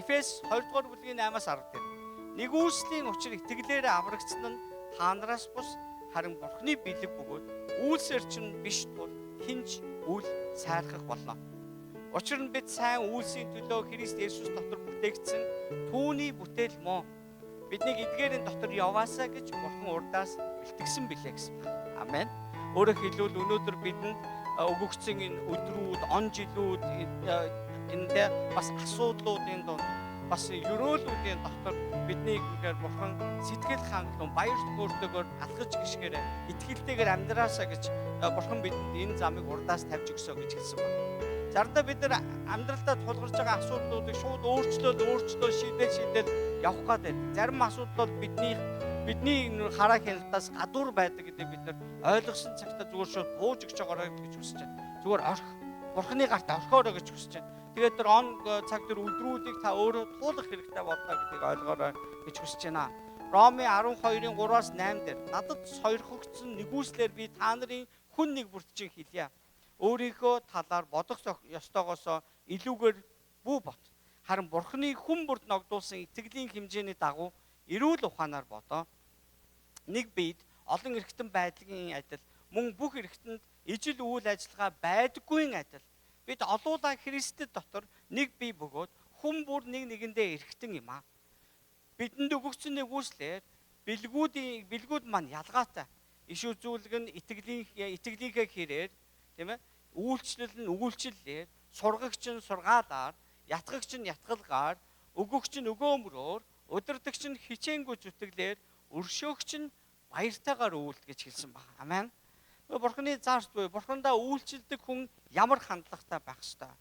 Эфес 2 дугаар бүлгийн 8-аас 10 дээр нэгүслийн учир итгэлээрээ аврагдсан нь та нараас бус харин Бурхны бэлэг бөгөөд үйлсээр чинь биш тул хэн ч үл сайрхах болно. Учир нь бид сайн үйлсийн төлөө Христ Есүс дотор бүтээгдсэн түүний бүтээл мөн. Биднийг эдгээрийн дотор яваасаа гэж Бурхан урдаас бэлтгэсэн билээ гэсэн байна. Амен. Өөрөөр хэлбэл өнөөдөр бидэнд өгөгдсөн энэ өдрүүд, он жилүүд энэ бас асуудлуудын дунд бас ерөөлүүдийн дотор биднийг үнэхээр Бурхан сэтгэл хангалуун баяр хөөртэйгээр алхаж гიშгээрээ итгэлтэйгээр амьдраасаа гэж Бурхан бидэнд энэ замыг урдаас тавьж өгсөө гэж хэлсэн байна. Заримдаа бид нар амьдралдаа тулгарч байгаа асуудлуудыг шууд өөрчлөөд шийдэл явах гээд байдаг. Зарим асуудал бол бидний хараа хяналтаас гадуур байдаг гэдэг бид нар ойлгосон цагтаа зүгээр шууд бууж өгч байгаарай гэж хүсэж байна. Зүгээр орхи Бурханы гарт орхиорой гэж хүсэж байна. Тэгээд тэр он цаг тэр өдрүүдийг та өөрөө туулах хэрэгтэй боллоо гэдгийг ойлгоорой гэж хүсэж байна. Ромын 12-ын 3-аас 8 дээр надад сойрхогдсон нэгүслээр би та нарын хүн нэг бүрт чинь хэлье. Өөрийнхөө талаар бодох ёстойгоос илүүгээр бүү бот. Харин Бурханы хүн бүрт ногдуулсан итгэлийн хэмжээний дагуу эрүүл ухаанаар бодоо. Нэг биед олон эргэтэн байдлын адил мөн бүх эргэтэнд ижил үйл ажиллагаа байдаггүй адил бид олуулаа Христэд дотор нэг бие бөгөөд хүн бүр нэг нэгэндээ эргэтэн юм аа. Бидэнд өгөгдсөн нэгүслээр бэлгүүд маань ялгаатай. Иш үзүүлэг нь итгэлийнхээ хэрээр, тийм ээ, үйлчлэл нь үйлчлэлээр, сургагч нь сургаалаар, ятгагч нь ятгалгаар, өгөгч нь өгөөмрөөр, удирдагч нь хичээнгүй зүтгэлээр, өршөөгч нь баяртайгаар үйлд гэж хэлсэн байна. Амен. Бурханы заарт буюу Бурхандаа үйлчилдэг хүн ямар хандлагатай байх ёстой.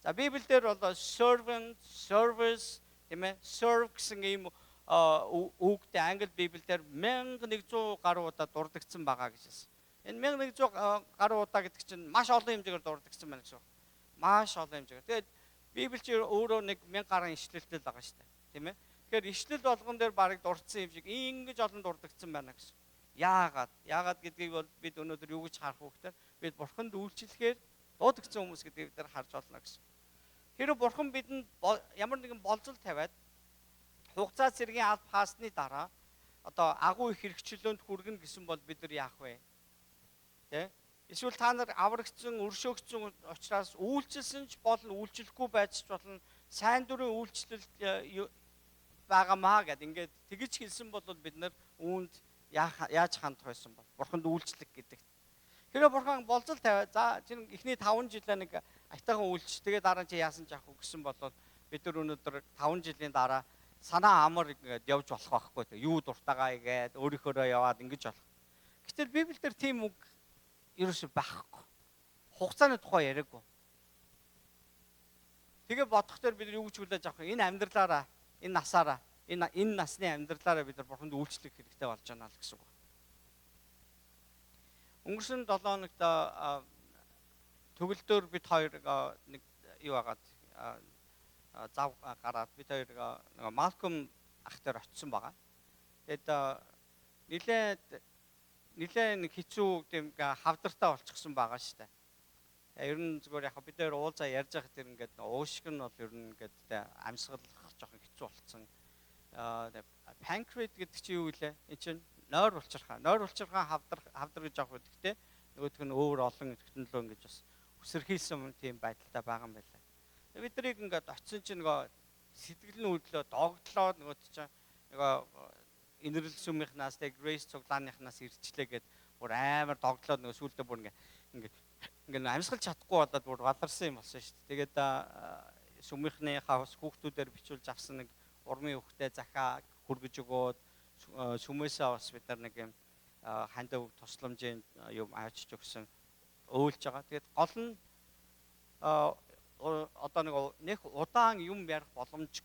За Библиэлд бол servant, service, тийм ээ, serve гэсэн ийм үгтэй англи Библиэлд 1100 гаруй удаа дурддагдсан байгаа гэж хэлсэн. Энэ 1100 гаруй удаа гэдэг чинь маш олон хэмжээгээр дурддагдсан байна гэсэн үг. Маш олон хэмжээгээр. Тэгээд Библи чинь өөрөө нэг 1000 гаруй ишлэлтэй л байгаа шүү дээ. Тийм ээ. Тэгэхээр ишлэл болгон дээр бараг дурдсан юм шиг ингэж олон дурддагдсан байна гэсэн. Яагаад? Яагаад гэдгийг бол бид өнөөдөр юу гэж харах вэ гэхээр бид Бурханд үйлчлэхээр дуудагдсан хүмүүс гэдгийг бид нар харж болно гэсэн. Хэрэв Бурхан бидэнд ямар нэгэн болзол тавиад хугацаа цэргийн алба хаасны дараа одоо агуу их хэрэгчлөөнд хүргэнэ гэсэн бол бид нар яах вэ? Тэ? Эсвэл та нар аврагдсан, өршөөгдсөн учраас үйлчилсэн ч болно, үйлчлэхгүй байж ч болно, сайн дурын үйлчлэл байгаамаа гэд ингээд тэгж хэлсэн бол бид нар үүнд яаж хандах байсан бол Бурханд үйлчлэх гэдэг. Хэрэв Бурхан болзол тавиад за чинь эхний 5 жилээ нэг аятайхан үйлч тэгээ дараа нь чи яасан ч яах вэ гэсэн бол бид нар өнөөдөр 5 жилийн дараа санаа амар ингээд явж болох байхгүй те. Юу дуртайгаа игээд өөрийнхөөрөө яваад ингэж болох. Гэтэл Библиэлд тийм үг ерөөсөй байхгүй. Хугацааны тухай яриаггүй. Тэгээ бодох дээр бид нар юу гэж хүлээж авах вэ? Энэ амьдралаараа, энэ насаараа, энэ насны амьдралаараа бид нар Бурханд үйлчлэх хэрэгтэй болж байна л гэсэн үг. Өнгөрсөн 7 хоногт төгөлдөр бид хоёр нэг юу агаад зав гараад бид хоёр нэг Малком ах дээр очисон байгаа. Тэгээд нилээ нэг хэцүү тийм хавдартай болчихсон байгаа шүү дээ. Ер нь зүгээр яг бид хоёр уулзаа ярьж байхад тэр ингээд уушиг нь бол ер нь ингээд амьсгалах жоохон хэцүү болцсон. Панкреат гэдэг чинь юу вэ? Энэ чинь нойр булчирхаа. Нойр булчирхаа хавдар гэж авах гэдэг те. Нөгөөх нь өөр олон эргэтэн лөө ингэж бас үсэрхийлсэн тийм байдалтай байгаа юм байна. Бид нарыг ингээд очисон чинь нөгөө сэтгэл нь хөдлөө догтлоо нөгөөт чинь нөгөө инэрл сүмийнхнаас тэг Grace цуглааныхнаас ирчлээ гэд бүр амар догтлоод нөгөө сүулдэ бүр ингээд ингээд амьсгалж чадахгүй болоод бүр валарсан юм болсон шүү дээ. Тэгээд сүмийнхнийхаа бас хүүхдүүдээр бичүүлж авсан нэг урмын хүүхдээ захаа хүргэж өгөөд сүмээсээ бас бид нар нэг юм хандив тусламжийн юм авчиж өгсөн өөлж байгаа. Тэгээд гол нь одоо нэг удаан юм ярих боломж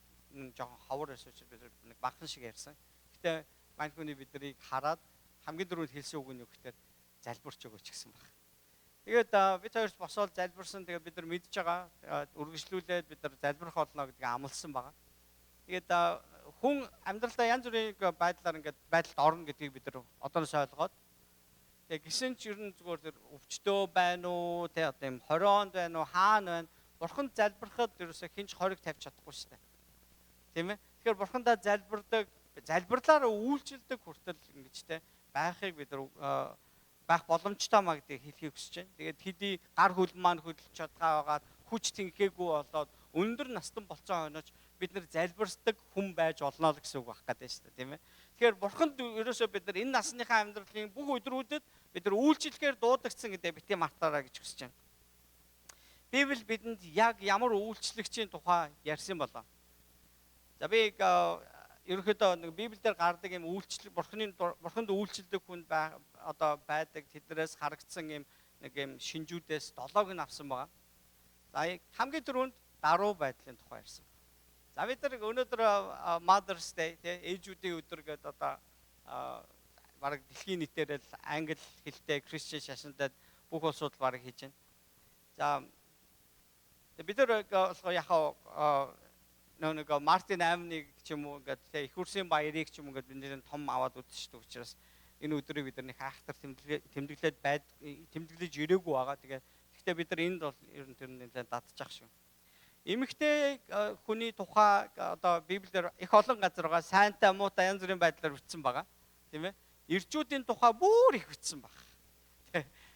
жоохон ховор байсан учраас бид нэг багхан шиг ярьсан. Гэтэ мань хүний биднийг хараад хамгийн түрүүнд хэлсэн үг нь юу гэхээр залбирч өгөөч гэсэн баг. Тэгээд бид хоёрт босоод залбирсан. Тэгээд бид нар мэдж байгаа үргэлжлүүлээд бид нар залбирах болно гэдгийг амласан байгаа. Тэгээд хүн амьдралдаа янз бүрийн байдлаар ингээд байдалд орно гэдгийг бид нар одооноос ойлгоод тэгээд гисэн ч ер нь зүгээр тэр өвчтөө байна уу, тэ одоо юм хорионд байна уу, хаана байна? Бурханд залбирахад ерөөсөө хинч хориг тавьж чадахгүй шүү дээ. Тийм ээ. Тэгэхээр бурхандаа залбирдаг, залбирлаараа үйлчилдэг хүртэл ингэж те байхыг бид нар байх боломжтой маа гэдгийг хэлхийг хүсэж байна. Тэгээд хэдий гар хөл маань хөдөлж чадгаа байгаад хүч тэнхээгүй болоод өндөр настан болцсон хойноч бид нар залбирсдаг хүн байж болно л гэсэн үг байх гэдэг шүү дээ, тийм ээ. Тэгэхээр бурханд ерөөсөө бид нар энэ насныхаа амьдралын бүх өдрүүдэд бид нар үйлчлэхээр дуудагдсан гэдэг бити мартаарай гэж хүсэж байна. Библи бидэнд яг ямар үйлчлэгчийн тухай ярьсан болоо. За би ерөнхийдөө нэг Библиэлд гардаг юм үйлчлэг бурханд үйлчилдэг хүн одоо байдаг тэднээс харагдсан юм нэг юм шинжүүдээс 7-ыг нь авсан байгаа. За хамгийн түрүүнд даруй байдлын тухай ярьсан. За бид нар өнөөдөр Mother's Day тий ээжүүдийн өдөр гэдэг одоо бараг дэлхийн нийтээр л англи хэлтэй Christian шашиндад бүх улсууд бараг хийж байна. За бид нар болохоор яг нэг Мартин 8-ыг ч юм уу ингээд тий их хүрсийн баярыг ч юм ингээд бидний том аваад үзчихдэг учраас энэ өдрийг бид нар нэг айхтар тэмдэглээд байд тэмдэглэж ирээгүй байгаа. Тэгээ гэхдээ бид нар энд бол ер нь тэр нэлээд дадчих шүү. Эмэгтэй хүний тухай одоо Библиэр их олон газар байгаа. Сайнтай, муутай янз бүрийн байдлаар бичсэн байгаа. Тийм ээ. Ирчүүдийн тухай бүр их бичсэн баг.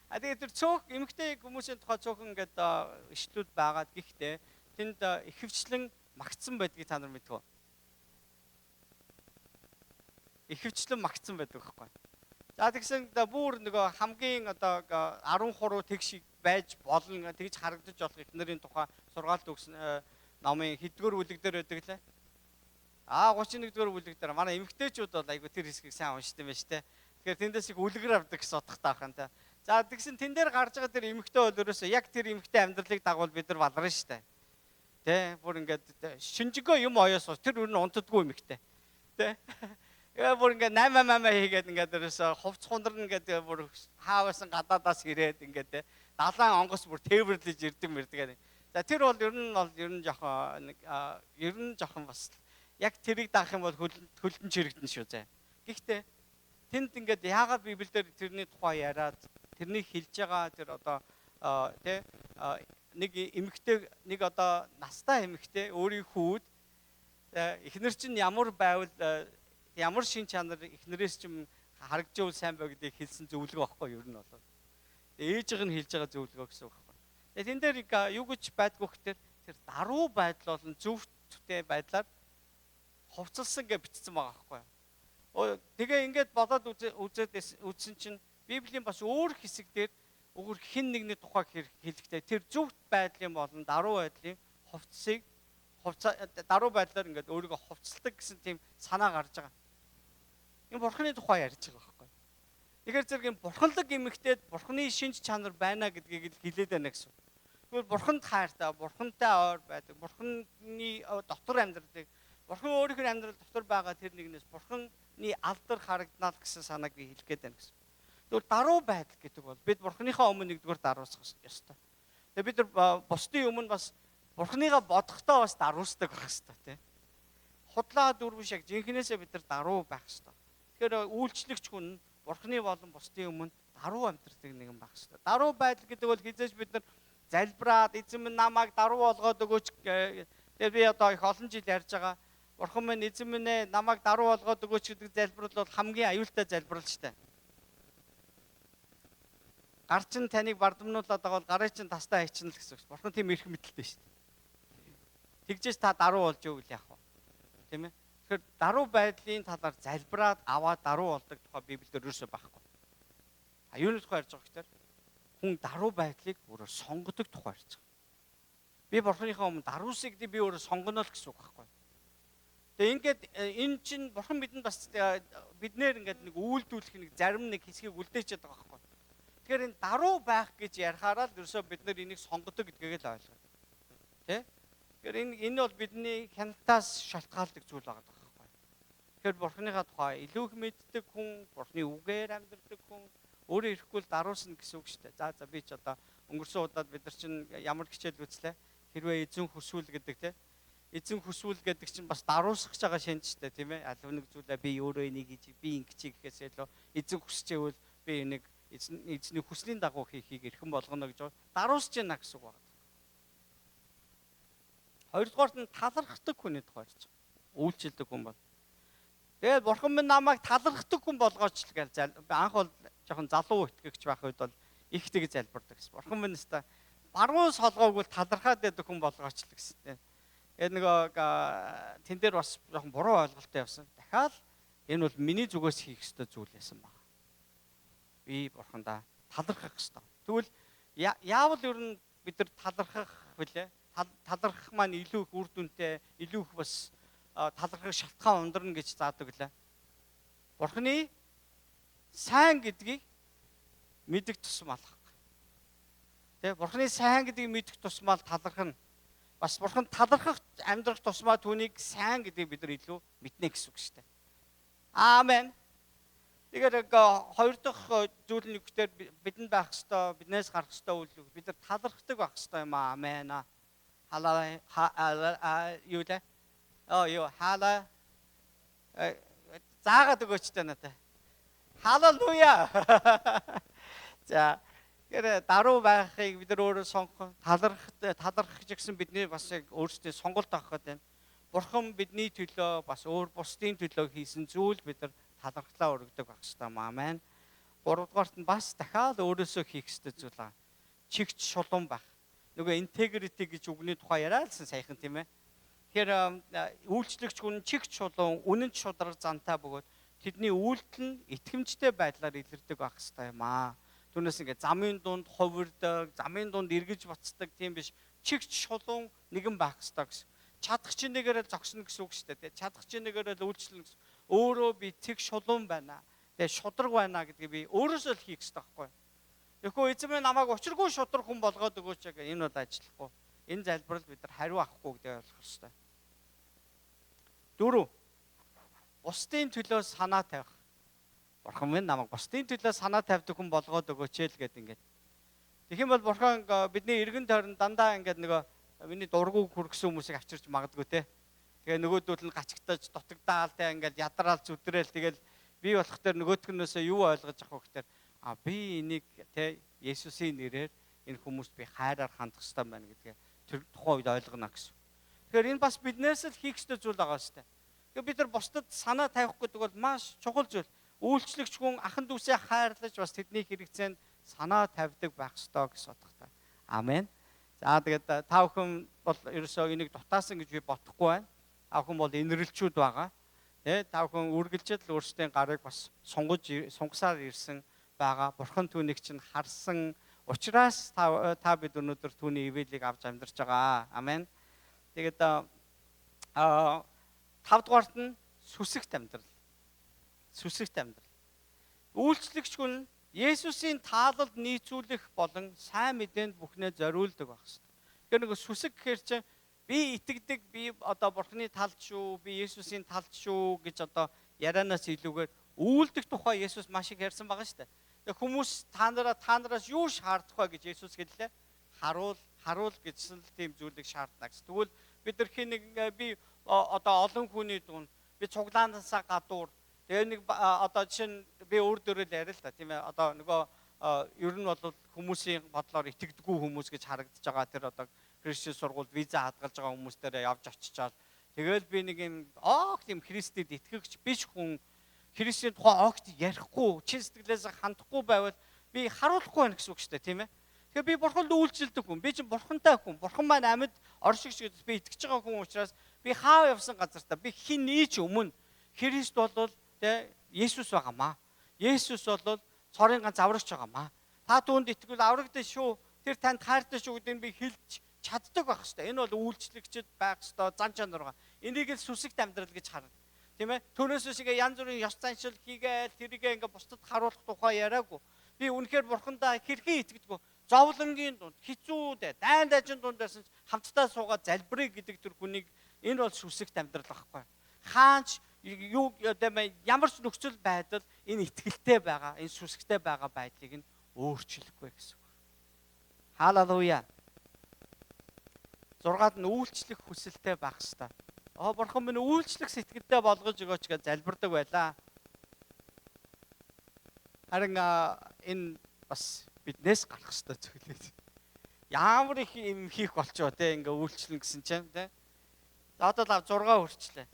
А тэгээд тэр цөөх эмэгтэй хүмүүсийн тухай цөөхөн ингээд ишлүүд байгаа. Гэхдээ тэнд ихэвчлэн магтсан байдгийг та нар мэдв үү? Ихэвчлэн магтсан байдаг байхгүй. За тэгсэн бүр нөгөө хамгийн одоо 13 тэгш байж болно тэгж харагдаж болох эхнэрийн тухай сургаалт өгсөн номын хэддүгээр бүлэг дээр байдаг лээ. 31-р бүлэг дээр манай эмэгтэйчүүд бол айгу тэр хэсгийг сайн уншдаг юм байна шүү дээ. Тэгэхээр тэндээс их үлгэр авдаг гэсэн утгатай байх юм та. За тэгсэн тэн дээр гарч байгаа тэр эмэгтэй бол ерөөсөө яг тэр эмэгтэй амьдралыг дагуул бид нар баларна шүү дээ. Тэ бүр ингээд шинжигөө юм оёос тэр өөр нь унтдаггүй эмэгтэй. Тэ. Яа бүр ингээд 8 8 хийгээд ингээд ерөөсөө хувц хундарна гэдэг бүр хаавсан гадаадаас ирээд ингээд тэ далайн онгоц бүр тээвэрлэж ирдэг мэрдэг. За тэр бол ер нь жоохон нэг ер нь жоохон бас яг тэрийг даах юм бол хөлдөн чирэгдэн шүү зэ. Гэхдээ тэнд ингээд яагаад Библиэлд тэрний тухай яриад тэрнийг хэлж байгаа тэр одоо тэ нэг эмэгтэй нэг одоо настай эмэгтэй өөрийн хүүд эхнэр чинь ямар байвал ямар шин чанар эхнэрээс ч юм харагдж сайн бай гэдгийг хэлсэн зөвлөгөө байхгүй ер нь бол. Ээжийнх нь хэлж байгаа зөвлөгөө гэсэн үг байхгүй. Тэгээ тэн дээр юу гэж байдгүй гэхээр тэр даруй байдал болон зөвхттэй байдлаар хувцалсан гэж бичсэн байгаа байхгүй. Тэгээ ингээд бодоод үзээд үзсэн чинь Библийн бас өөр хэсэг дээр өөр хэн нэгний тухай хэлэхдээ тэр зөвхт байдлын болон даруй байдлын хувцсыг даруй байдлаар ингээд өөрийгөө хувцалдаг гэсэн тийм санаа гарч байгаа. Энэ бурхны тухай ярьж байгаа байхгүй. Тэгэхээр зэрэг энэ бурханлаг эмэгтэйд бурхны шинж чанар байна гэдгийг л хэлээд байна гэсэн. Тэгвэл бурханд хайртай, бурхантай ойр байдаг, бурхны дотор амьдралыг, бурхан өөрийнх нь амьдрал дотор байгаа тэр нэгнээс бурхны алдар харагдана л гэсэн санааг би хэлэх гээд байна гэсэн. Тэгвэл даруй байдал гэдэг бол бид бурхныхаа өмнө нэгдүгээр даруусах ёстой. Тэгээ бид нар бусдын өмнө бас бурхныгаа бодохдоо бас даруусдаг байх ёстой тий. Худлаа дүр биш яг жинхнээсээ бид нар даруй байх ёстой. Тэгэхээр үйлчлэгч хүн бурхны болон бусдын өмнө даруй амьдардаг нэгэн байх ёстой. Даруй байдал гэдэг бол хизээж бид нар залбираад эзэн минь намайг даруй болгоод өгөөч. Тэгээ би одоо их олон жил ярьж байгаа. Бурхан минь эзэн минь ээ намайг даруй болгоод өгөөч гэдэг залбирал бол хамгийн аюултай залбирал шүү дээ. Гар чинь таныг бардамнуулаад байгаа бол гарыг чинь тастай хийчихнэ л гэсэн үг. Бурхан тийм эрх мэдэлтэй шүү дээ. Тэгжээс та даруй болж өгвөл яах вэ? Тийм ээ. Тэгэхээр даруй байдлын талаар залбираад аваад даруй болдог тухай Библиэлд ерөөсөө байхгүй. А юуны тухай ярьж байгаа гэхээр хүн даруй байдлыг өөрөө сонгодог тухай ярьж байгаа. Би бурханыхаа өмнө даруусыг би өөрөө сонгоно л гэсэн үг байхгүй. Тэгээ ингээд энэ чинь бурхан бидэнд бас биднээр ингээд нэг үйлдүүлэх нэг зарим нэг хэсгийг үлдээчихэд байгаа байхгүй. Тэгэхээр энэ даруй байх гэж ярихаараа л ерөөсөө бид нар энийг сонгодог гэдгийг л ойлгоо. Тэ? Тэгэхээр энэ бол бидний хяналтаас шалтгаалдаг зүйл байгаа байхгүй. Тэгэхээр бурханыхаа тухай илүү их мэддэг хүн, бурханы үгээр амьдардаг хүн өөрөө ирэхгүй л даруусна гэсэн үг шүү дээ. За би ч одоо өнгөрсөн удаад бид нар чинь ямар хичээл үзлээ? Хэрвээ эзэн хүсвэл гэдэг те. Эзэн хүсвэл гэдэг чинь бас даруусгаж байгаа шинж шүү дээ, тийм ээ. Аль нэг зүйлээ би өөрөө энийг хийж, би ингэж гэхээс илүү эзэн хүсчээвэл би энийг эзний хүслийн дагуу хийхийг эрхэм болгоно гэж даруусж байна гэсэн үг байна. Хоёрдугаарт нь талархдаг хүний тухай ярьж байгаа. Үйлчилдэг хүн бол. Тэгээд Бурхан минь намайг талархдаг хүн болгооч л гэж анх бол жоохон залуу итгэгч байх үед бол их тэг залбирдаг гэсэн. Бурхан минь өстой баруун солгоог бол талархаад байдаг хүн болгооч л гэсэн. Тэгээд нөгөө тэн дээр бас жоохон буруу ойлголттой явсан. Дахиад энэ бол миний зүгээс хийх ёстой зүйл байсан байна. Би Бурхандаа талархах ёстой. Тэгвэл яавал ер нь бид нар талархах вүлээ? Талархах маань илүү их үр дүнтэй, илүү их бас талархах шалтгаан ундарна гэж заадаг лээ. Бурханы сайн гэдгийг мэдэх тусмал. Тэ, Бурханы сайн гэдгийг мэдэх тусмал талархна. Бас Бурхан талархах амьдрах тусмаа түүнийг сайн гэдгийг бид нар илүү мэднэ гэсэн үг шүү дээ. Аамен. Тэгэхээр хоёр дахь зүйл нь үгээр бидэнд байх ёстой, биднээс гарах ёстой үйл бид нар талархдаг байх ёстой юм аа. Амен. Халаа юу лээ? Оо юу хаала заагаад өгөөч та надад. Халелуя. За, тэгэхээр даруй байхыг бид нар өөрөө сонгох, талархах гэсэн бидний бас яг өөрсдийн сонголт авах гэдэг. Бурхан бидний төлөө бас өөр бусдын төлөө хийсэн зүйл бид нар талархлаа өргөдөг байх ёстой юм аа. Гуравдугаарт нь бас дахиад өөрөөсөө хийх ёстой зүйл аа. Чигч шулуун байх. Нөгөө integrity гэж үгний тухай яриадсан саяхан, тийм ээ. Тэгэхээр үйлчлэгч хүн чигч шулуун, үнэн шударга зантай бөгөөд тэдний үйлдэл нь итгэмжтэй байдлаар илэрдэг байх ёстой юм аа. Түүнээс ингээд замын дунд хувирдаг, замын дунд эргэж буцдаг тийм биш. Чигч шулуун нэгэн байх ёстой гэсэн. Чадах чинээгээр л зогсно гэсэн үг шүү дээ. Чадах чинээгээр л үйлчлэн гэсэн. Өөрөө би цэг шулуун байна. Тэгээ шудраг байна гэдгийг би өөрөөсөө л хийх ёстой байхгүй. Тэгэхгүй эзэн минь намайг учиргүй шудраг хүн болгоод өгөөч гэх энэ бол ажиллахгүй. Энэ залбирал бид нар хариу авахгүй гэдгийг ойлгох ёстой. 4. Бусдын төлөө санаа тавих. Бурхан минь намайг бусдын төлөө санаа тавьдаг хүн болгоод өгөөч л гэд ингээд. Тэгэх юм бол Бурхан бидний эргэн тойрон дандаа ингээд нөгөө миний дургуг хүргэсэн хүмүүсийг авчирч магадгүй те. Тэгээ нөгөөдөл нь гачигтаж дутагдаал те ингээд ядраал зүдрээл тэгэл би болох дээр нөгөөтгнөөсөө юу ойлгож авах вэ гэхээр а би энийг те Есүсийн нэрээр энэ хүмүүст би хайраар хандах ёстой байна гэдгээ тэр тухайн үед ойлгоно гэсэн. Тэгэхээр энэ бас биднээс л хийх ёстой зүйл байгаа шүү дээ. Тэгэхээр бид нар бусдад санаа тавих гэдэг бол маш чухал зүйл. Үйлчлэгч хүн ахан дүүсээ хайрлаж бас тэдний хэрэгцээнд санаа тавьдаг байх ёстой гэсэн утгатай. Амен. За тэгээд та бүхэн бол ерөөсөө энийг дутаасан гэж би бодохгүй байна. Та бүхэн бол инэрлчүүд байгаа. Тэ, та бүхэн үргэлжил өөрсдийн гарыг бас сунгасаар ирсэн байгаа. Бурхан түүнийг чинь харсан учраас та бид өнөөдөр түүний ивэлийг авч амьдарч байгаа. Амен. Тэгээд тавдугаарт нь сүсэгт амьдрал. Сүсэгт амьдрал. Үйлчлэгч хүн Есүсийн таалалд нийцүүлэх болон сайн мэдээнд бүхнээ зориулдаг байх хэрэгтэй. Тэгэхээр нэг сүсэг гэхээр чинь би итгэдэг, би одоо Бурхны талд шүү, би Есүсийн талд шүү гэж одоо ярианаас илүүгээр үйлдэх тухай Есүс маш их ярьсан байгаа шүү дээ. Тэгээ хүмүүс та нараас юу шаардах вэ гэж Есүс хэллээ. Харуул гэсэн л тийм зүйлийг шаардна гэсэн. Тэгвэл бид нар хин нэг би одоо олон хүний дунд би цуглаанаасаа гадуур тэгээ нэг одоо жишээ нь би өөр дөрөөл яриа л та, тийм ээ. Одоо нөгөө ер нь бол хүмүүсийн бодлоор итгэдэггүй хүмүүс гэж харагдаж байгаа тэр одоо христчэн сургуульд виза хадгалж байгаа хүмүүс дээр явж очичаал тэгэл би нэг юм огт юм Христэд итгэгч биш хүн Христийн тухай огт ярихгүй, чин сэтгэлээс хандахгүй байвал би харуулахгүй байна гэсэн үг шүү дээ, тийм ээ. Тэгэхээр би Бурханд үйлчилдэг хүн, би чинь Бурхантай хүн, Бурхан маань амьд оршигч гэж би итгэж байгаа хүн учраас би хаа явсан газартаа би хинний ч өмнө Христ бол тэ Есүс байгаамаа. Есүс бол цорын ганц аврагч байгаамаа. Та түүнд итгэвэл аврагдана шүү. Тэр танд хайртай шүү гэдгийг би хэлж чаддаг байх ёстой. Энэ бол үйлчлэгчд байх ёстой зан чанар байгаа. Энийг л сүсэгт амьдрал гэж харна. Тийм ээ. Түүнээс биш ингээ янз бүрийн ёс заншил хийгээл тэрийгээ ингээ бусдад харуулах тухай яриаггүй. Би үнэхээр Бурхандаа хэрхэн итгэдэг вэ? Зовлонгийн дунд, хэцүү дайн дайчин дунд байсан ч хамтдаа суугаад залбирыг гэдэг тэр хүнийг энэ бол сүсэгт амьдрал байхгүй. Хаанч юу ямар ч нөхцөл байдал энэ итгэлтэй байгаа, энэ сүсгтэй байгаа байдлыг нь өөрчлөхгүй гэсэн үг. Халелуя. 6-ад нь үйлчлэх хүсэлтэй байх ёстой. Оо Бурхан минь үйлчлэх сэтгэлдээ болгож өгөөч гэж залбирдаг байлаа. Харин энэ бас биднээс гарах ёстой зүйл. Ямар их юм хийх болчихоо те ингээ үйлчлэн гэсэн чинь те. За одоо 6 хүрчлээ.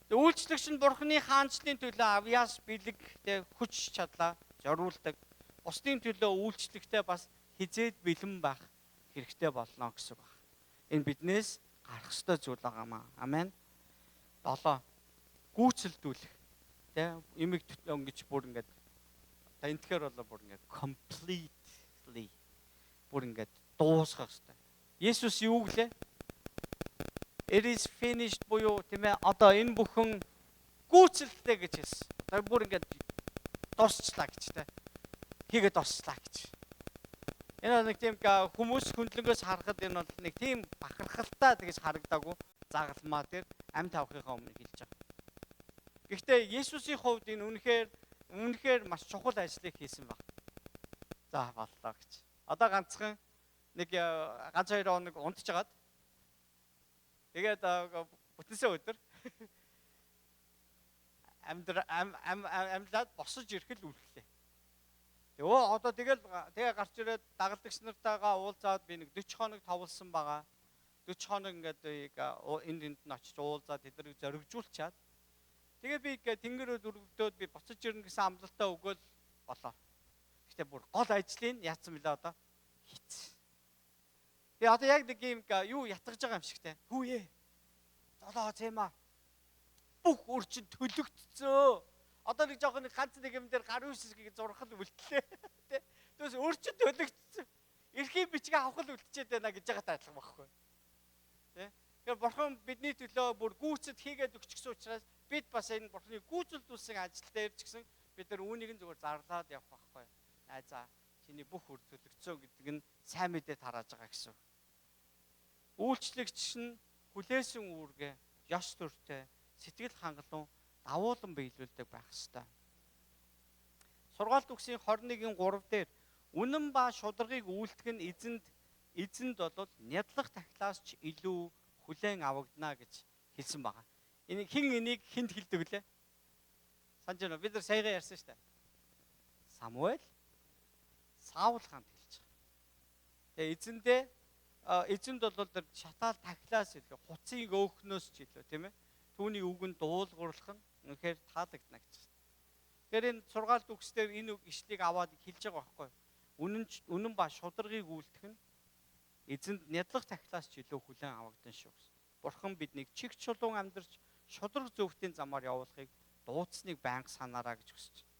Үйлчлэгч нь Бурхны хаанчлалын төлөө авьяас бэлэг тэ хүч чадлаа зориулдаг. Бусдын төлөө үйлчлэхдээ бас хизээд бэлэн байх хэрэгтэй болно гэсэн үг байна. Энэ биднээс гарах ёстой зүйл байгаамаа. Амен. 7. Гүйцэлдүүлэх. Тэ имийг ингэж бүр ингээд та энэхээр бол бүр ингээд completely бүр ингээд дуусгах ёстой. Есүс юу гэлээ? It is finished буюу тийм ээ одоо энэ бүхэн гүйцэлдэлээ гэж хэлсэн. Одоо бүр ингээд дуусчлаа гэж тэ. Хийгээд дуусчлаа гэж. Энэ нэг тийм хүмүүс хөндлөнгөөс харахад энэ бол нэг тийм бахархалтай тэгж харагдаагүй загалмаа дээр амьд тавхихаа өмнө хэлж байгаа. Гэхдээ Есүсийн хувьд энэ үнэхээр маш чухал ажлыг хийсэн баг. За боллоо гэж. Одоо ганцхан нэг ганц хоёр хоног унтжгаад тэгээд бүтэнсээ өдөр амьлаад босож ирэх л үлдлээ. Өө одоо тэгэл тэгээ гарч ирээд дагалдагч нартайгаа уулзаад би нэг 40 хоног товлсон байгаа. 40 хоног ингээд энд энд нь очиж уулзаад тэднийг зоригжуулчаад тэгээ би тэнгэрүүд өргөдөөд би буцаж ирнэ гэсэн амлалтаа өгөөл болоо. Гэхдээ бүр гол ажлыг яатсан бэлээ одоо хийц. Тэгээ одоо яг нэг юм юу ятгаж байгаа юм шиг те. Хүүе. Золоо зэмаа. Бүх үр чинь төлөгдсөн. Одоо нэг жоохон нэг ганц нэг юм дээр гар үсгийг зурхал үлдлээ. Тэ. Тэгээс өр чинь төлөгдсөн. Эрхийн бичгээ авах л үлдчихэд байна гэж байгаатай адилхан байхгүй. Тэ. Тэгэхээр бурхан бидний төлөө бүр гүйцэд хийгээд өгчихсөн учраас бид бас энэ бурханы гүйцэлдүүлсэн ажил дээр ч гэсэн бид нар үүнийг нь зүгээр зарлаад явах байхгүй. Найзаа чиний бүх үр төлөгдсөн гэдэг нь сайн мэдээ тарааж байгаа гэсэн. Үйлчлэгч нь хүлээсэн үүргээ ёс төртэй сэтгэл хангалуун давуулан биелүүлдэг байх ёстой. Сургаалт үгсийн 21-ийн 3 дээр үнэн ба шударгыг үйлдэх нь эзэнд бол нядлах тахилаас ч илүү хүлээн авагдана гэж хэлсэн байгаа. Энэ хэн энийг хүнд хэлдэг лээ? Санаж байна уу? Бид нар саягаа ярьсан шүү дээ. Самуэль Саул хаанд хэлж байгаа. Тэгээ эзэндээ эзэнд бол тэр шатаал тахилаас илүү хуцын өөхнөөс ч илүү тийм ээ. Түүний үг нь дуулгуурлах нь үнэхээр таалагдана гэж байна. Тэгэхээр энэ сургаалт үгсээр энэ үг ишлийг аваад хэлж байгаа байхгүй юу? Үнэн ба шударгыг үйлдэх нь эзэнд нядлах тахилаас ч илүү хүлээн авагдана шүү гэсэн. Бурхан биднийг чиг чулуун амьдарч шударга зөвхтийн замаар явуулахыг дууцсныг байнга санаараа гэж хүсэж байна.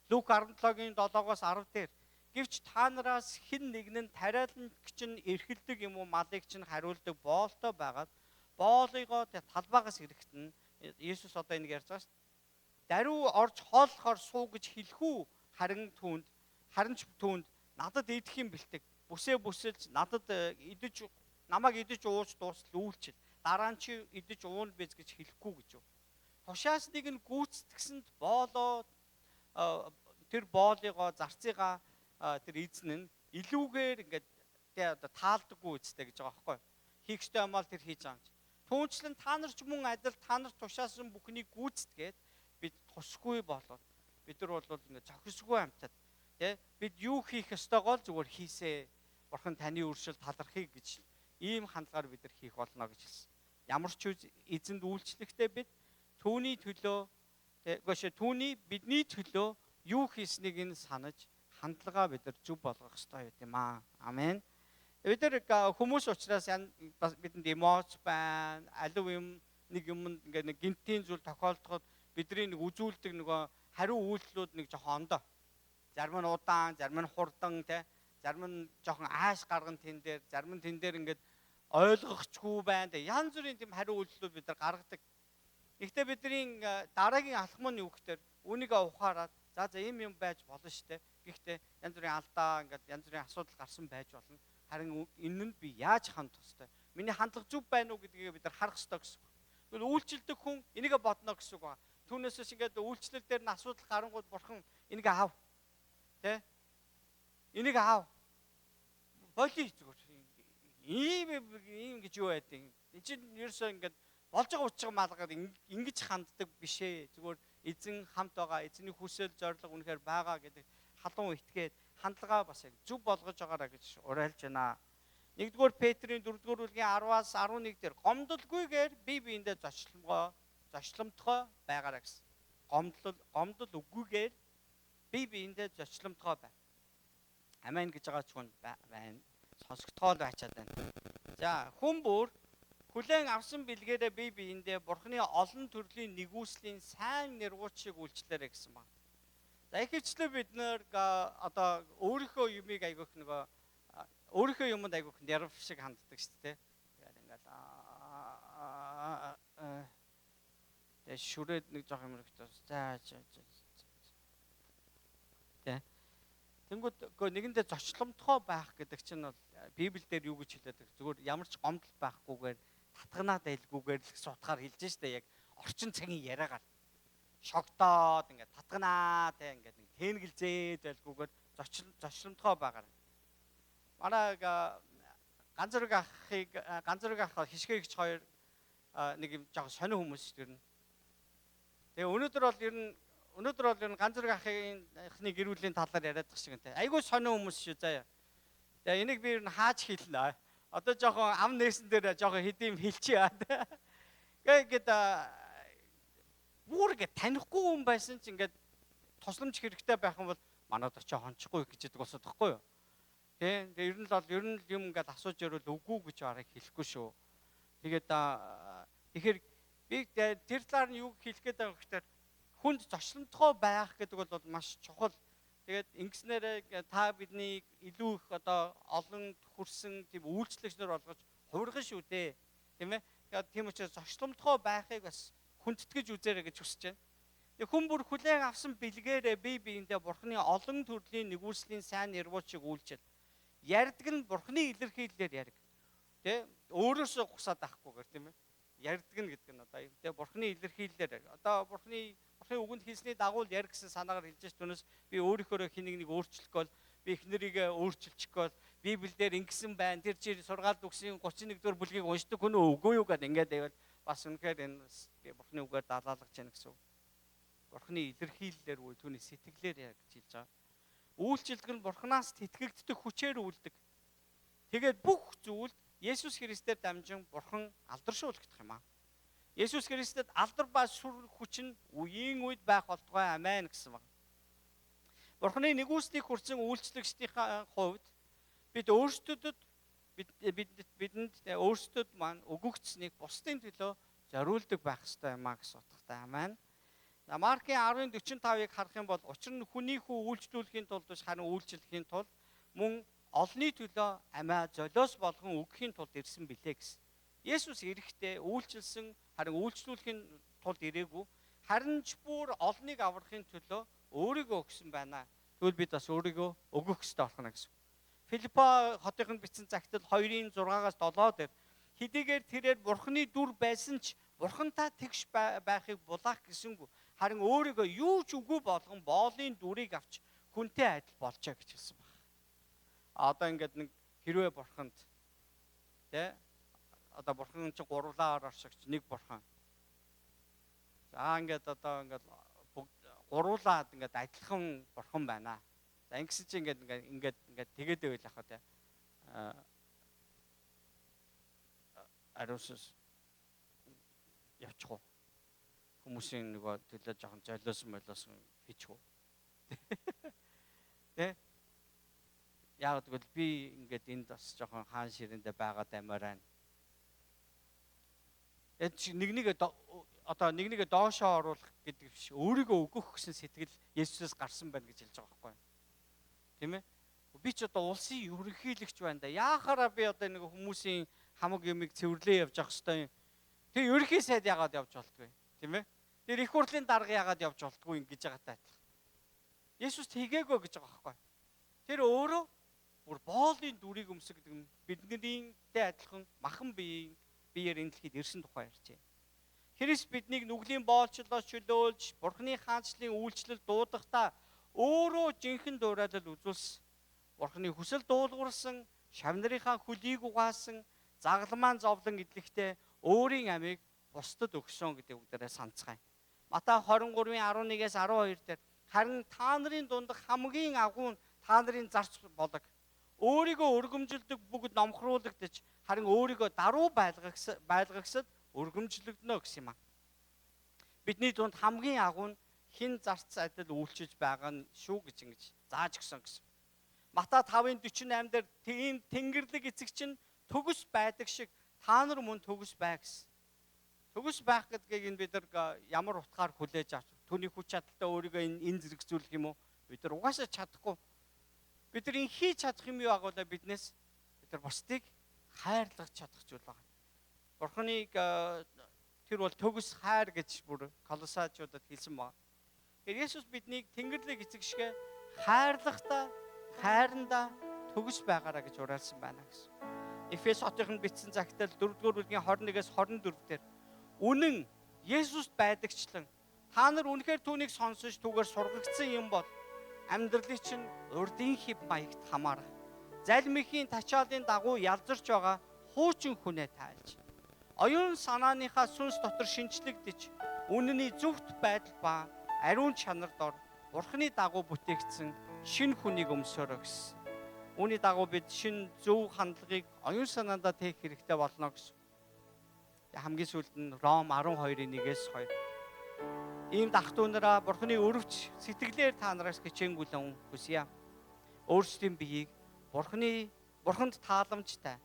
Лук 17-гийн 7-оос 10 дээр гэвч та нараас хэн нэг нь тариалангч нь эрхэлдэг юм уу малыг чинь хариулдаг боолтой байгаад боолыгоо талбаагаас ирэхэд нь Есүс одоо энийг ярьж байгаа шүү дээ. Даруй орж хооллохоор суу гэж хэлэхүү харин ч түүнд надад идэх юм бэлтэг. Бүсээ бүсэлж надад идэж намайг идэж ууж дуустал үйлчил. Дараа нь чи идэж уuna биз гэж хэлэхгүй гэж юу. Тушаасныг нь гүйцэтгсэнд боолоо тэр боолыгоо зарцыгаа тэр эзэн нь илүүгээр ингээд тэ одоо таалдаггүй үстэй гэж байгаа байхгүй. Хийх ёстой юм бол тэр хийж байгаа юм чи. Түүнчлэн та нар ч мөн адил та нар тушаасан бүхнийг гүйцэтгээд бид тусгүй болоод бид нар бол ингээд зохисгүй амьтад тэ бид юу хийх ёстойгоо л зүгээр хийсээ. Бурхан таны өршөл талархыг гэж ийм хандлагаар бид нар хийх болно гэж хэлсэн. Ямар ч эзэнд үйлчлэхдээ бид түүний төлөө тэгвэл түүний бидний төлөө юу хийснийг нь санаж хандлагаа бид нар зөв болгох ёстой юм аа. Амен. Бид нар хүмүүс учраас бидэнд эмоц байна. Алив юм нэг юмд ингээ нэг гинтийн зүйл тохиолдоход бидний нэг үзүүлдэг нөгөө хариу үйлдэлүүд нэг жоохон ондоо. Зарим нь удаан, зарим нь хурдан тэ, зарим нь жоохон ааш гарган тэн дээр, зарим нь тэн дээр ингээд ойлгохчгүй байна. Тэ янз бүрийн тийм хариу үйлдэлүүд бид нар гаргадаг. Гэхдээ бидний дараагийн алхам нь юу гэхээр үүнийг ухаарад за ийм юм байж болно шүү дээ. Гэхдээ янз бүрийн алдаа ингээд янз бүрийн асуудал гарсан байж болно. Харин энэ нь би яаж хандах ёстой? Миний хандлага зөв байна уу гэдгийг бид нар харах ёстой гэсэн үг. Тэгвэл үйлчилдэг хүн энийг бодно гэсэн үг байна. Түүнээс биш ингээд үйлчлэл дээр нь асуудал гарангууд бурхан энийг аав. Тэ? Энийг аав. Болий зүгээр. Ийм гэж юу байдیں۔ Энд чинь ерөөсөө ингээд болж байгаа учир малгаад ингэж ханддаг биш ээ. Зүгээр эзэн хамт байгаа, эзний хүсэл зорилго үнэхээр байгаа гэдэг халуун итгээд хандлагаа бас яг зөв болгож байгаараа гэж уриалж байна. 1-р Петрийн 4-р бүлгийн 10-аас 11 дээр гомдолгүйгээр бие биендээ зочломтгой байгаарай гэсэн. Гомдол үгүйгээр бие биендээ зочломтгой бай. Амен гэж байгаа ч хүн байна. Сонсогдгоол байчаад байна. За, хүн бүр хүлээн авсан бэлгээрээ бие биендээ Бурхны олон төрлийн нэгүслийн сайн нэргууч шиг үйлчлээрэй гэсэн байна. За, их хвчлээ бид нэр одоо өөрийнхөө юмыг айгүйх нөгөө өөрийнхөө юмд айгүйх нерв шиг ханддаг шүү дээ. Тэгээд ингээл тэгээд шүрээд нэг жоох юм хэрэгтэй. За за за. Тэ. Тэнгүүд нэгэндээ зочломтгой байх гэдэг чинь бол Библиэлд юу гэж хэлээд байгаа? Зүгээр ямар ч гомдол байхгүйгээр татганаа дайлгүйгээр л гэсэн утгаар хэлж штэ, яг орчин цагийн яриагаар шогдоод ингээд татганаа тэ ингээд нэг тэнгэлзээд байлгүйгээр зочломтгой байгаарай. Манай ганц зүрэг ах хишгээгч хоёр нэг юм жоохон сонин хүмүүс шүү дээ. Тэгээ өнөөдөр бол ер нь ганц зүрэг ахын гэр бүлийн талаар яриад байгаа шиг энэ. Айгүй сонин хүмүүс шүү заяа. Тэгээ энийг би ер нь хааж хэлнэ. Одоо жоохон ам нээсэн дээр жоохон хэдийн хэлчихье. Гэ ингээд бүр ингээд танихгүй хүн байсан ч ингээд тусламж хэрэгтэй байх юм бол манад очиж хончихгүй гэж яддаг болсод тахгүй юу? Тэ. Тэгээ ер нь л бол ер нь л юм ингээд асууж ярил үгүй гэж арга хэлэхгүй шүү. Тэгээд тэгэхээр би тэр талаар нь юу хэлэх гээд байгаа гэхээр хүнд зочломтгой байх гэдэг бол маш чухал. Тэгээд ингэснээр та бидний илүү их одоо олон төхөрсөн тийм үйлчлэгч нар болгож хувирган шүү дээ. Тийм ээ. Тэгээд тийм учраас зочломтгой байхыг бас хүндэтгэж үзээрэй гэж хүсэж байна. Тэгээд хүн бүр хүлээн авсан бэлгээрээ бие биендээ Бурхны олон төрлийн нэгүслийн сайн нэрвууч шиг үйлчил. Ярьдаг нь Бурхны илэрхийллээр яриг. Тэ? Өөрөөсөө гусаад авахгүйгээр, тийм ээ. Ярьдаг нь гэдэг нь одоо юм. Тэ? Бурхны илэрхийллээр яриг. Одоо Бурхны үгэнд хэлсний дагуу л ярь гэсэн санаагаар хэлж ш түүнээс би өөрийнхөөрөө хин нэг өөрчлөх гол, би эхнэрийгээ өөрчилчих гол, Библиэлд ингэсэн байна. Тэр чи сургаал дүгсийн 31-р бүлгийг уншдаг хүн үгүй юу гэд ингээд байвал бас үнэхээр энэ бас Бурхны үгээр далаалгаж яана гэсэн үг. Бурхны илэрхийллээр үгүй түүний сэтгэлээр яа гэж хэлж байгаа. Үйлчлдэг нь Бурханаас тэтгэгддэг хүчээр үйлдэг. Тэгээд бүх зүйлд Есүс Христээр дамжин Бурхан алдаршуулгадах юм аа. Есүс Христэд алдар ба сүр хүч нь үеийн үед байх болтугай, амен гэсэн баг. Бурханы нэгүслийг хүртсэн үйлчлэгчдийнхээ хувьд бид өөрсдөд бидэнд өөрсдөд маань өгөгдсөнийг бусдын төлөө зориулдаг байх ёстой юм а гэсэн утгатай, амен. За, Маркийн 10:45-ыг харах юм бол учир нь хүний хүү үйлчлүүлэхийн тулд биш харин үйлчлэхийн тулд мөн олонний төлөө амиа золиос болгон өгөхийн тулд ирсэн билээ гэсэн. Есүс эрэхтээ үйлчилсэн харин үйлчлүүлэхийн тулд ирээгүй, харин ч бүр олныг аврахын төлөө өөрийгөө өгсөн байна. Тэгвэл бид бас өөрийгөө өгөх ёстой болох нь гэсэн. Филиппо хотынд бичсэн загтал 2:6-аас 7 дээр хэдийгээр тэрээр Бурхны дүр байсан ч Бурхантай тэгш байхыг булаах гэсэнгүй, харин өөрийгөө юу ч үгүй болгон боолын дүрийг авч хүнтэй адил болжээ гэж хэлсэн баг. Одоо ингээд нэг хэрвээ Бурханд тэ одоо Бурхан чинь гурвлаар оршигч нэг Бурхан. За ингээд одоо ингээд гурвлаад ингээд адилхан Бурхан байна. За ингэсэн чинь ингээд ингээд ингээд тэгээд байвал яхаа тэ. Ариусс явчих уу? Хүмүүсийн нөгөө төлөө жоохон золиосон молиосон хийчих үү? Тэ? Яг тэгвэл би ингээд энд бас жоохон хаан ширээндээ байгаад аймаар байна. Нэг нэгэ одоо нэг нэгэ доошоо оруулах гэдэг биш, өөрийгөө өгөх гэсэн сэтгэл Есүсээс гарсан байна гэж хэлж байгаа байхгүй юу? Тийм ээ? Би ч одоо улсын ерөнхийлөгч байна да. Яахаараа би одоо нэг хүмүүсийн хамаг юмыг цэвэрлээ явж явах хэвээр юм. Тэр ерөнхий сайд яагаад явж болдгоо юм? Тийм ээ? Тэр их хурлын дарга яагаад явж болдгоо юм гэж байгаатай адилхан. Есүс тэгээгүй гэж байгаа байхгүй юу? Тэр өөрөө бүр боолын дүрийг өмсөг гэдэг нь биднийтэй адилхан махан биеийн биеэр энэ дэлхийд ирсэн тухай ярьжээ. Христ биднийг нүглийн боолчлолоос чөлөөлж, Бурхны хаанчлалын үйлчлэл дуудахдаа өөрөө жинхэнэ дуурайлал үзүүлсэн. Бурхны хүсэл дуулуурсан, шав нарынхаа хөлийг угаасан, загламаан зовлон эдлэхдээ өөрийн амийг бусдад өгсөн гэдэг үгдээрээ санацгаая. Матай 23:11-ээс 12 дээр харин та нарын дундах хамгийн агуу нь та нарын зарц болог. Өөрийгөө өргөмжилдөг бүгд номхруулагдаж, харин өөрийгөө даруй байлгагсад өргөмжлөгдөнө гэсэн юм аа. Бидний дунд хамгийн агуу нь хэн зарц адил үйлчилж байгаа нь шүү гэж ингэж зааж өгсөн гэсэн. Матай 5:48 дээр тийм тэнгэрлэг эцэг чинь төгс байдаг шиг та нар мөн төгс бай гэсэн. Төгс байх гэдгийг энэ бид нар ямар утгаар хүлээж авч түүний хүч чадалтай өөрийгөө энэ зэрэгцүүлэх юм уу? Бид нар угаасаа чадахгүй. Бид нар энэ хийж чадах юм юу агуулаа биднээс бид нар бусдыг хайрлах чадах зүйл байна. Бурханыг тэр бол төгс хайр гэж бүр Колосайчуудад хэлсэн байна. Тэгэхээр Есүс биднийг тэнгэрлэг эцэг шиг хайрлахдаа, хайрандаа төгс байгаараа гэж уриалсан байна гэсэн. Эфес хотынд бичсэн загтал 4-р бүлгийн 21-ээс 24 дээр үнэн Есүст байдагчлан та нар үнэхээр түүнийг сонсож түүгээр сургагдсан юм бол амьдралыг чинь урдын хэв маягт хамаарах залмихийн тачаалын дагуу ялзарч байгаа хуучин хүнээ тайлж оюун санааныхаа сүнс дотор шинчлэгдэж үнэний зөвхт байдал ба ариун чанар дор Бурхны дагуу бүтээгдсэн шинэ хүнийг өмсөөрэй гэсэн. Үүний дагуу бид шинэ зөв хандлагыг оюун санаандаа тээх хэрэгтэй болно гэсэн. Хамгийн сүүлд нь Ром 12:1-ээс 2. Ийм дах дүү нараа Бурхны өрөвч сэтгэлээр та нараас хичээнгүйлэн хүсье. Өөрсдийн биеийг Бурханд тааламжтай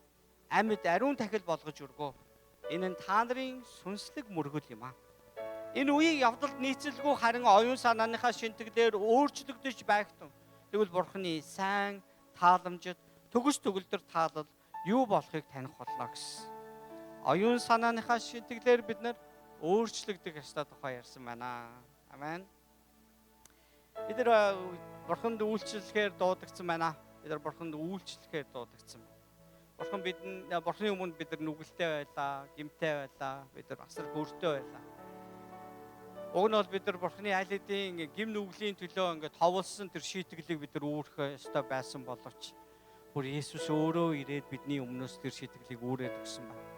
амьд ариун тахил болгож өргөө. Энэ нь та нарын сүнслэг мөргөл юм аа. Энэ үеийн явдалд нийцэлгүй харин оюун санааныхаа шинтгэлээр өөрчлөгдөж байх тун. Тэгвэл Бурхны сайн тааламжид төгс төгөлдөр таалал юу болохыг таних болно гэсэн. Оюун санааныхаа шинтгэлээр бид нар өөрчлөгдөх ёстой тухай ярьсан байна. Амен. Бид нар Бурханд үйлчлэхээр дуудагдсан байна. Бид нар Бурханд үйлчлэхээр дуудагдсан. Бурхан бидний Бурханы өмнө бид нар нүгэлтэй байлаа, гэмтэй байлаа, бид нар асар хөртэй байлаа. Уг нь бол бид нар Бурханы аль хэдийн гэм нүглийн төлөө ингээд товлсон тэр шийтгэлийг бид нар үүрэх ёстой байсан боловч бүр Есүс өөрөө ирээд бидний өмнөөс тэр шийтгэлийг үүрээд өгсөн байна.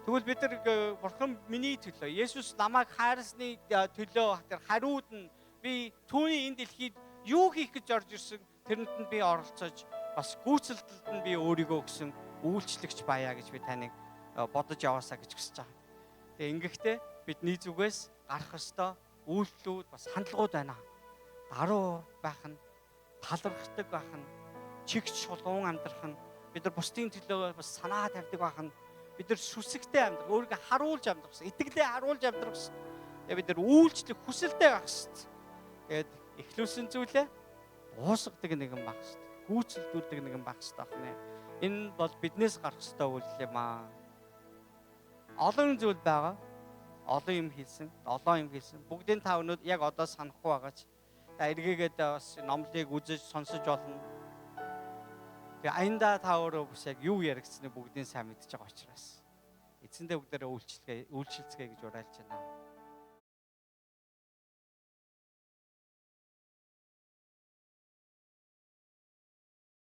Тэгвэл бид нар Бурхан миний төлөө, Есүс намайг хайрсны төлөө тэр хариуд нь би түүний энэ дэлхийд юу хийх гэж орж ирсэн тэрэнд нь би оролцож бас гүйцэлдэлд нь би өөрийгөө өгсөн үйлчлэгч байя гэж би таныг бодож яваасаа гэж хүсэж байгаа. Тэгээ ингэхдээ бидний зүгээс гарах ёстой үйлдэлүүд бас хандлагууд байна. Даруй байх нь, талархдаг байх нь, чигч шулуун амьдрах нь, бид нар бусдын төлөө бас санаа тавьдаг байх нь, бид нар сүсэгтэй амьдрах, өөрийгөө харуулж амьдрах, итгэлээ харуулж амьдрах ёстой. Тэгээ бид нар үйлчлэх хүсэлтэй байх ёстой. Тэгээд эхлүүлсэн зүйлээ дуусгадаг нэгэн байх ёстой. Гүйцэлдүүлдэг нэгэн байх ёстой байна. Энэ бол биднээс гарах ёстой үйлдэл юм аа. Олон зүйл байгаа. Олон юм хийсэн, 7 юм хийсэн. Бүгдийн та өнөөдөр яг одоо санахгүй байгаач. Та эргээгээд бас номлыг үзэж сонсож болно. Тэгээ аяндаа та өөрөө бас яг юу яригдсныг бүгдийн сайн мэдж байгаа учраас эцэндээ бүгдээрээ үйлчлэгээ гэж уриалж байна.